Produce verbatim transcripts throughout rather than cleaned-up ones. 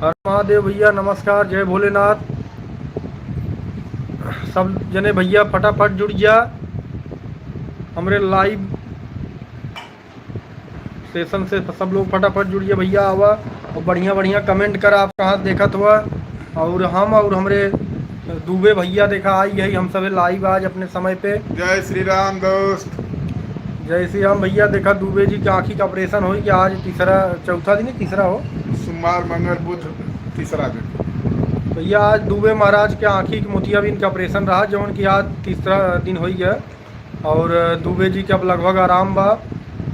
हर महादेव भैया, नमस्कार, जय भोलेनाथ। सब जने भैया फटाफट जुड़ जा हमरे live session से, सब लोग फटाफट जुड़ जा भैया, आवा और बढ़िया बढ़िया comment करा, आप कहाँ से देखत हुआ। और हम और हमरे दुबे भैया देखा आई है, हम सभी live आज अपने समय पे। जय श्री राम दोस्त। जय श्री राम भैया। देखा दुबे जी के आँखी का operation होई कि आज तीसरा, चौथा दिन है, तीसरा हो। सोमवार, मंगल, बुध, तीसरा दिन। भैया आज दुबे महाराज के आँखी के मोतियाबिंद का operation रहा, जौन कि आज तीसरा दिन होई गया। और दुबे जी के अब लगभग आराम बा,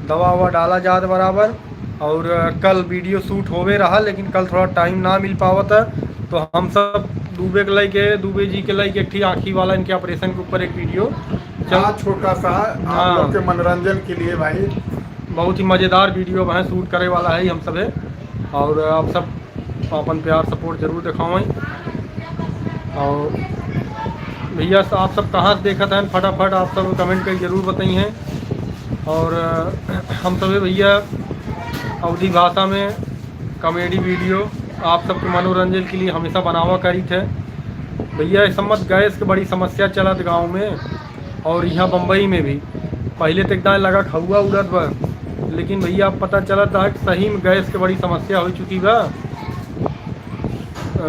दवा ववा डाला जात बराबर। और कल video shoot होवे रहा, लेकिन कल थोड़ा time ना मिल पावत है, तो हम सब दुबे के लइके, दुबे जी के लइके एक ठी आँखी वाला इनके operation के ऊपर एक video चल हाँ, छोटा सा आप हाँ। लोग के मनोरंजन के लिए भाई। बहुत ही मजेदार video वहाँ shoot करे वाला है हम सभे। और आप सब अपन प्यार support जरूर दिखावें। और भैया आप सब कहाँ से देखत हैं, फटाफट आप सब comment करके जरूर बताइए। और हम सभी भैया अवधी भाषा में comedy video आप सबके मनोरंजन के लिए हमेशा बनावा करी थे। भैया इस समय गैस के बड़ी समस्या चलत गाँव में, और यहाँ बम्बई में भी। पहले तो एकदम लगा हवा उड़त बा, लेकिन भैया अब पता चलत है कि सही में गैस के बड़ी समस्या हो चुकी बा। अ,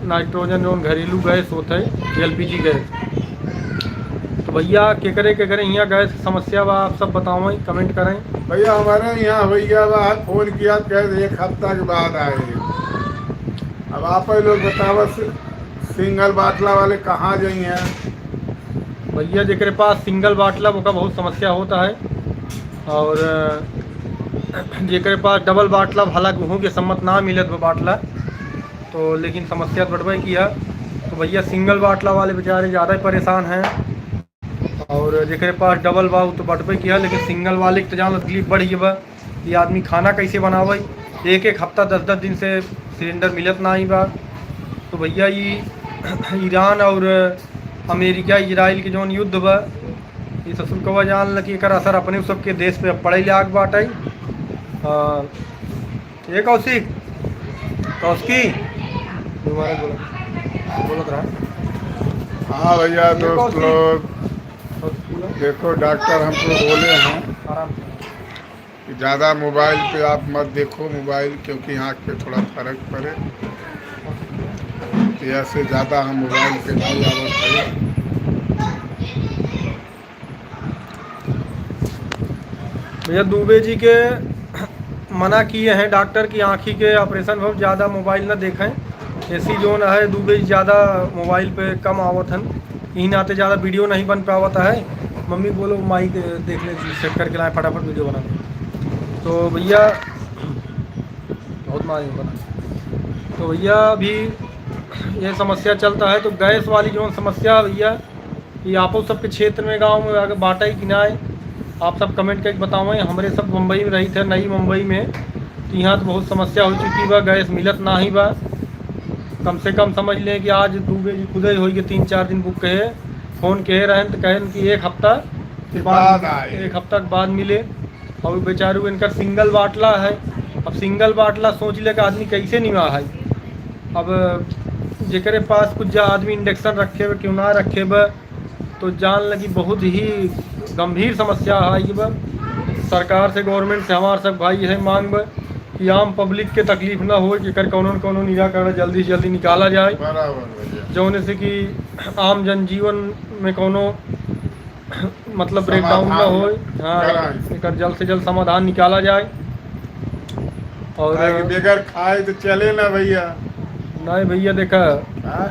nitrogen जौन घरेलू गैस होत है, LPG गैस। तो भैया केकरे केकरे यहाँ गैस की समस्या बा, आप सब बतावें, comment करें। भैया हमारे यहाँ भैया बा, phone किया, कहे एक हफ्ता के बाद आए। अब आप ही लोग बतावा, सि-, single बाटला वाले कहाँ जाइए? भैया जेकरे पास single बाटला, ओका बहुत समस्या होता है। और जेकरे पास double बाटला, हालांकि उहों के सम्मत ना मिलत बा बाटला, तो लेकिन समस्या तो बटबे किया। तो भैया single बाटला वाले बेचारे ज़्यादा ही परेशान हैं। और जेकरे पास double बा, उ तो बटबे किया, लेकिन single वाले के तो जान तकलीफ बढ़ गई बा। ये आदमी खाना कैसे बनावे? एक एक हफ्ता, दस दस दिन से cylinder मिलत नाही बा। तो भैया, ये ईरान और अमेरिका, इजराइल के जौन युद्ध बा, ये ससुर कवा जान ल कि एकर असर अपने सबके देश पे पड़े लाग बाटे। आ, ये कौशिक, कौशिकी, दोबारा बोला, बोलत रहा। हाँ भैया, ये दोस्त कौशिक। लोग, कौशिक बोला। देखो, डॉक्टर हमको बोले हैं आराम से। कि ज़्यादा मोबाइल पे आप मत देखो मोबाइल, क्योंकि आँख पे थोड़ा फर्क पड़े। तो ऐसे ज़्यादा हम मोबाइल पे नहीं आवत है। भैया दुबे जी के मना किए हैं डॉक्टर कि आँखी के operation हो, ज़्यादा मोबाइल न देखें। ऐसी जौन है दुबे जी ज़्यादा मोबाइल पे कम आवत हन, यही नाते ज़्यादा video नहीं बन पावत है। मम्मी बोलो, माइक देख ले, set करके लाए, फटाफट video बना ले। तो भैया बहुत मारे बना। तो भैया अभी ये समस्या चलता है, तो गैस वाली जौन समस्या है भैया, ये आपो सबके क्षेत्र में, गाँव में आगे बाटा ही कि ना है, आप सब comment करके बतावें। हमरे सब मुंबई में रही थे, नई मुंबई में, तो यहाँ तो बहुत समस्या हो चुकी बा, गैस मिलत ना ही बा। कम से कम समझ लें कि आज दुबे जी खुदे होई के तीन चार दिन बुक कहे, फोन कहे रहन तो कहन कि एक हफ्ता के बाद, बाद आए। एक हफ्ता के बाद मिले। और बेचारू इनकर सिंगल बाटला है। अब सिंगल बाटला सोच ले कि आदमी कैसे निभा है। अब जेकरे पास कुछ जा आदमी इंडक्शन रखे बा, क्यों ना रखे बा, तो जान लगी बहुत ही गंभीर समस्या है ये बा। सरकार से, गवर्नमेंट से हमार सब भाई यह मांग बा कि आम पब्लिक के तकलीफ ना हो, जेकर कौनो न कौनो निराकरण जल्दी से जल्दी निकाला जाए, बराबर भैया। जौने से कि आम जनजीवन में कौनो मतलब ब्रेकडाउन ना समाधान होए। हाँ, कराए। एकर जल्द से जल्द समाधान निकाला जाए। और काहे कि बगैर खाए तो चले ना भैया। नहीं भैया, देखा, हाँ?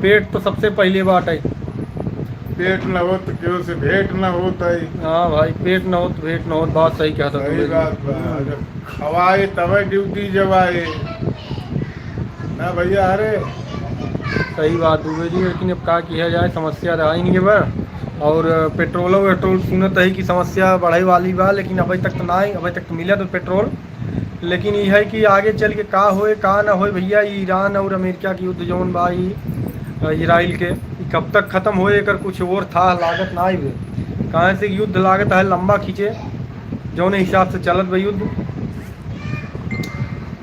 पेट तो सबसे पहले बात है। पेट न हो तो केहू से भेंट न होत है। हाँ भाई, पेट न हो तो भेंट न होत, बात सही कहता सही तुमने। बात बा। अगर खवाए तबे ड्यूटी जब आए। ना भैया, अरे। सही बात दुबे जी, लेकिन अब का किया जाए, समस्या रहा ही नहीं बा। और पेट्रोलो वेट्रोल सुनत है कि समस्या बढ़े वाली बा, लेकिन अभी तक तो ना, अभी तक तो मिला तो पेट्रोल। लेकिन ये है कि आगे चल के का होए, का ना होए भैया, ई ईरान और अमेरिका के युद्ध जौन बा, ई, अ, इजराइल के, ई कब तक खत्म होए, एकर कुछ और था लागत ना बे। काहे से युद्ध लागत है लंबा खींचे, जौन हिसाब से चलत बा युद्ध।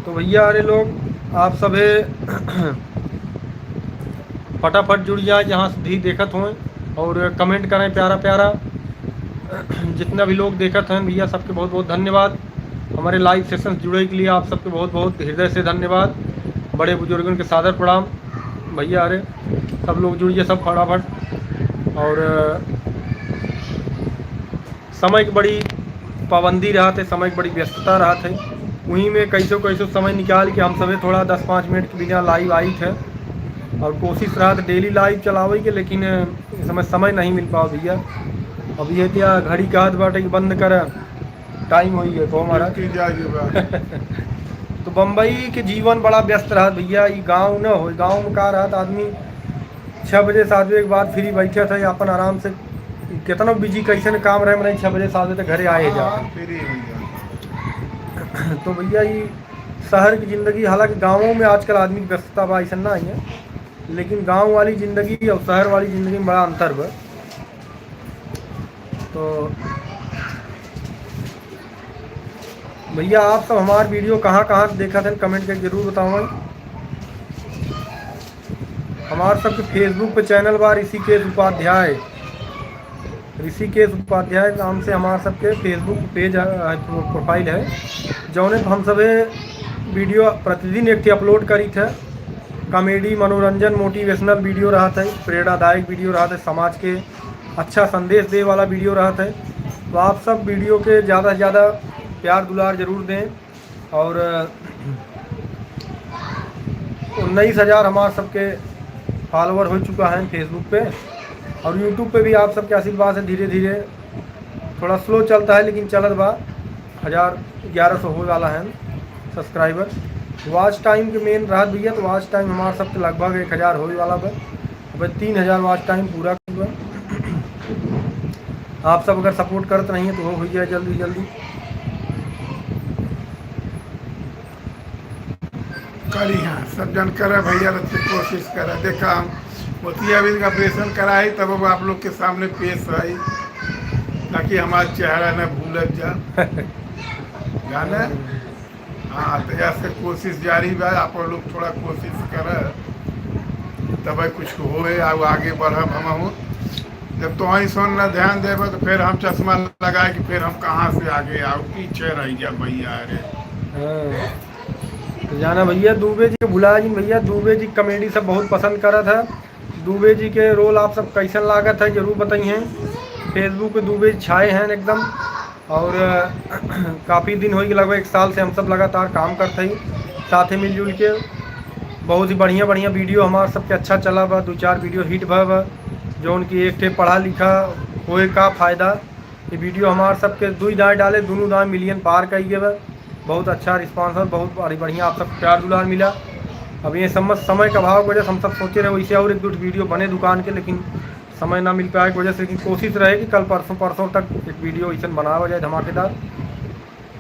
तो भैया, अरे लोग, आप सभे फटाफट जुड़ जाए, जहाँ से भी देखत हों, और comment करें प्यारा प्यारा। जितना भी लोग देखत हैं भैया, सबके बहुत बहुत धन्यवाद। हमारे live session से जुड़े के लिए आप सबके बहुत बहुत हृदय से धन्यवाद। बड़े बुजुर्गन के सादर प्रणाम भैया। अरे सब लोग जुड़िए, सब फटाफट। और समय के बड़ी पाबंदी रहत है, समय के बड़ी व्यस्तता रहत है, वहीं में कैसो कैसो समय निकाल के हम सभे थोड़ा दस पाँच मिनट के बिना live आइत है। और कोशिश रहत daily live चलावे के, लेकिन इस समय समय नहीं मिल पाओ भैया। अब ये क्या घड़ी कहत बाटे कि बंद कर, time होई है तो हमारा। की जाए बा। तो बम्बई के जीवन बड़ा व्यस्त रहत भैया। ई गाँव न हो, गाँव में का रहत, आदमी छः बजे सात बजे के बाद free बैठे थे, अपन आराम से, कितना busy कैसे न काम रहे, मने छः बजे सात बजे तक घरे आए हाँ, जाते। Free हो जाते। तो भैया, ई शहर की जिंदगी, हालांकि गाँवों में आजकल आदमी की व्यस्तता बा, ऐसा ना है, लेकिन गाँव वाली जिंदगी और शहर वाली जिंदगी में बड़ा अंतर बा। तो भैया, आप सब हमार video कहाँ कहाँ से देखत हैं, comment करके जरूर बतावें। हमार सबके Facebook पे channel बा ऋषिकेश उपाध्याय, ऋषिकेश उपाध्याय नाम से हमार सबके Facebook page है, है, profile है, जौने पे हम सभे video प्रतिदिन एक ठे upload करीत है। Comedy, मनोरंजन, motivational video रहत है, प्रेरणादायक video रहत है, समाज के अच्छा संदेश दे वाला video रहत है। तो आप सब video के ज़्यादा से ज़्यादा प्यार दुलार जरूर दें। और उन्नीस हज़ार हमार सबके follower हो चुका है Facebook पे, और YouTube पे भी आप सबके आशीर्वाद से धीरे धीरे, थोड़ा slow चलता है लेकिन चलत बा, हज़ार ग्यारह सौ होए वाला है subscriber। Watch time के main रहत भैया, तो watch time हमार सबके लगभग एक हज़ार होए वाला बा। अब तीन हज़ार watch time पूरा कइल बा। आप सब अगर support करत रहिए तो हो, हो जाए जल्दी जल्दी। करी हाँ, सब जन करे भैया, रख के कोशिश करे। देखा, हम मोतियाबिंद का operation कराई, तब अब आप लोग के सामने पेश आई, ताकि हमारा चेहरा ना भूलत जा। गाना हाँ, तो ऐसे कोशिश जारी बा, आप लोग थोड़ा कोशिश करे, तब कुछ होए, आउ आगे बढ़ब हमहू। जब तो वहीं सुन ना ध्यान देबे, तो फिर हम चश्मा लगाए कि फिर हम कहाँ से आगे आउ, पीछे रह जा भैया रे। हाँ। तो जाना भैया, दुबे जी के भुला जिन भैया, दुबे जी comedy सब बहुत पसंद करत है। दुबे जी के role आप सब कैसन लागत है, जरूर बताइए। Facebook पे दुबे जी छाए हैं एकदम, और काफ़ी दिन हो गए, लगभग एक साल से हम सब लगातार काम करते ही साथे मिलजुल के। बहुत ही बढ़िया बढ़िया video हमार सबके अच्छा चला बा, दो चार video hit भा बा, जौन कि एक ठे पढ़ा लिखा होए का फ़ायदा। ये video हमार सबके दुई दाएँ डाले, दोनों दाएँ million पार कर गए बा। बहुत अच्छा response है, बहुत बड़ी बढ़िया आप सब प्यार दुलार मिला। अब ये समझ, समय का अभाव की वजह से हम सब सोचे रहे वैसे और एक दो video बने दुकान के, लेकिन समय ना मिल पाए की वजह से, लेकिन कोशिश रहे कि कल परसों, परसों तक एक video ऐसन बनावा जाए धमाकेदार।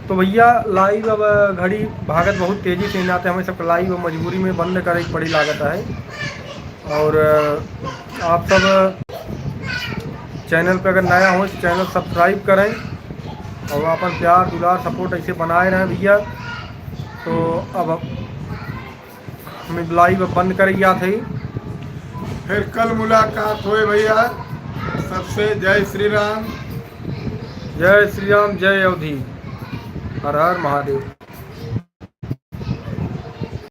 तो भैया, live अब घड़ी भागत बहुत तेजी से, नाते हमें सबके live अब मजबूरी में बंद करे के पड़ी लागत है। और आप सब channel पे अगर नया हो तो channel subscribe करें और अपन प्यार दुलार support ऐसे बनाए रहें भैया। तो अब हम live बंद करे जात है। फिर कल मुलाकात होए भैया, सबसे जय श्री राम। जय श्री राम, जय अवधी, हर हर महादेव।